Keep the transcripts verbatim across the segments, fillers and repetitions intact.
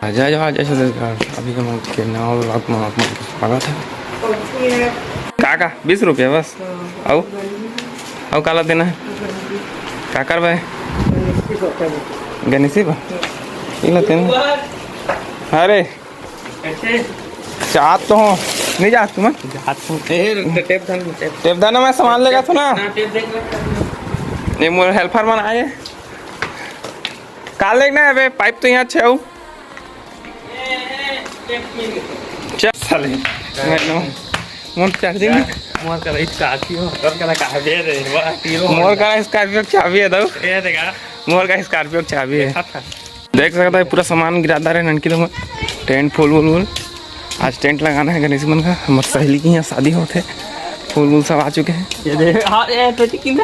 जय जोहार, जय छत्तीसगढ़। अभी हम के नवा vlog में आप मन के स्वागत है। का का? बीस रुपया बस। अउ अउ काला देना है? का करबे? गणेशी बा। इला तेन। अरे, चाहत तो हो। नहीं जात तुमन? जात तो। ए, टेप धन, टेप। टेप धन, मैं सामान लेगा तो ना। हाँ, टेप देख ले। ये मोर helper मन आए। का लेना है बे? पाइप तो यहाँ छे। चल साले, मैं नो, मोर charging नहीं। मोर करा Scorpio, मोर करा का बे रे, वाह, हीरो मोर करा Scorpio के चाबी है, दो। ये देखा। मोर करा Scorpio के चाबी है। देखा था। देख सकता है, पूरा सामान गिरा डारे ननकी लोग। Tent, फूल वूल वूल। आज tent लगाना है गणेश मन का। हमार सहेली के यहाँ शादी होत है, फूल वूल सब आ चुके हैं। ये देख, हाँ, ये तो ठीक है।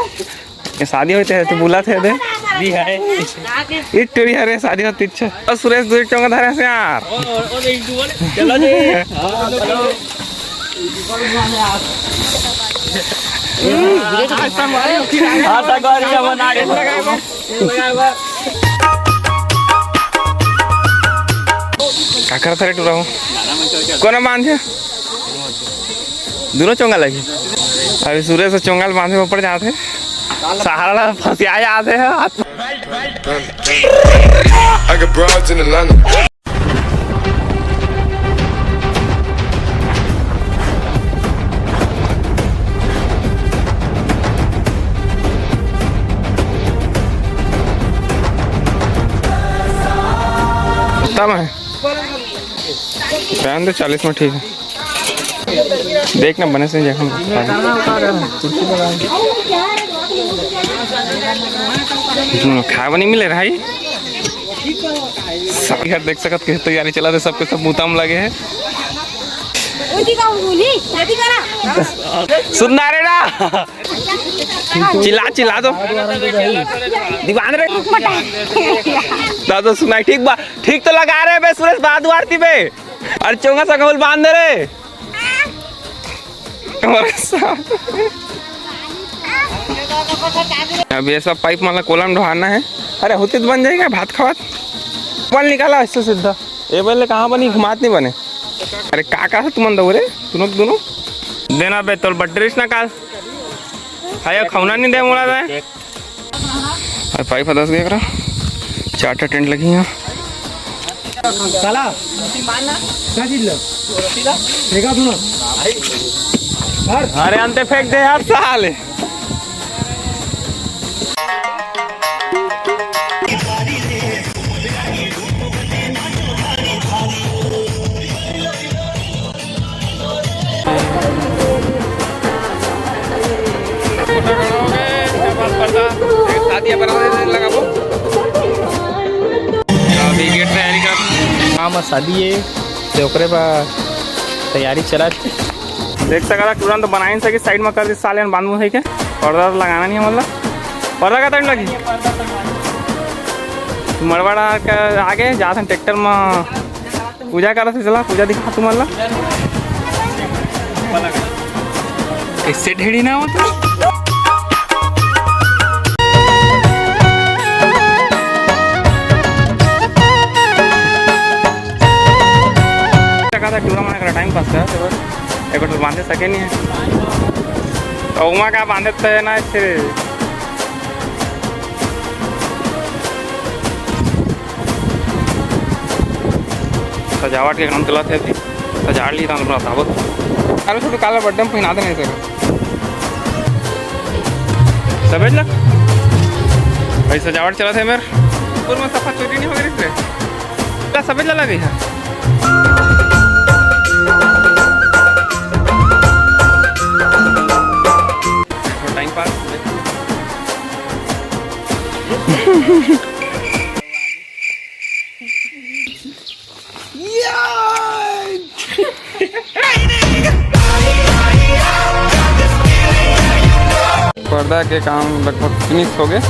ये शादी होते है तो बुलाते हैं दे। जी है। ये टोरी हरे शादी होती इच्छा। और सुरेश दूर चौंका धारे से यार। ओ, ओ, ओ, एक दो बोले। चलो जी। हाँ, चलो। हाँ, संगवारी, अब ना आगे। का करत रे टुरा हो? कोन बांध है? दोनों चोंगा लगी। अभी सूर्य से चोंगा ल बांधे ऊपर जाते। सहारा ला फंसिया जाते हैं। I got broads in Atlanta। तब है। रहने दे, चालीस में ठीक है। देख ना, बने से जगह में खा। इसमें खाए बनी मिले रहा है। सारे घर देख सकत के तैयारी चला थे, सबके सब मुताम लगे हैं। सुन ना रे ना। चिल्ला, चिल्ला दो। दीवान रे। दादा सुनाई, ठीक बा, ठीक तो लगा रहे बे सुरेश, बाद आरती बे। अरे चोंगा सा कमल बांध दे रे। अभी ये सब पाइप माला कोलम ढोहाना है। अरे होती तो बन जाएगा भात खावत। बल निकाला ऐसे सीधा। ए बल्ले कहाँ बनी, घुमात नहीं बने। अरे का का तुमन दो रे, दोनों दोनों। देना बे तोल बटरिस ना काल। आया खौना नहीं दे मोला दे। अरे पाइप दस गया करा। चार टा टेंट लगी यहाँ। काला। क्या चीज लो? देखा तू ना। अरे अंते फेंक दे यार साले। शादी है, बराबर लगाबो। अभी गेट तैयारी कर। हाँ, मैं शादी है, तो ओकरे बा तैयारी चला। देख सकता, तुरंत बनाइन सके, साइड में कर दे साले, बांधू है के। पर्दा तो लगाना नहीं है, मतलब पर्दा का टाइम लगी। मड़वाड़ा का आगे जात हैं ट्रैक्टर में। पूजा करत हे, चला पूजा दिखा तुमन ला। इससे ढेड़ी ना हो तो। टूरा मन करा टाइम पास करा, तो एक बार बांधे सके नहीं है। तो उमा का बांधे तो है ना, फिर सजावट के काम चलत हे अभी। सजाड़ ली, तहन बताबो। अरे छोटू, काला बर्थडे में पहिना देना इसे। समझ ल भाई, सजावट चलत हे मेर। ऊपर में सफा चोरी नहीं हो गई रे। का समझ ला लगे है। Time pass. पर्दा के काम लगभग फिनिश हो गए।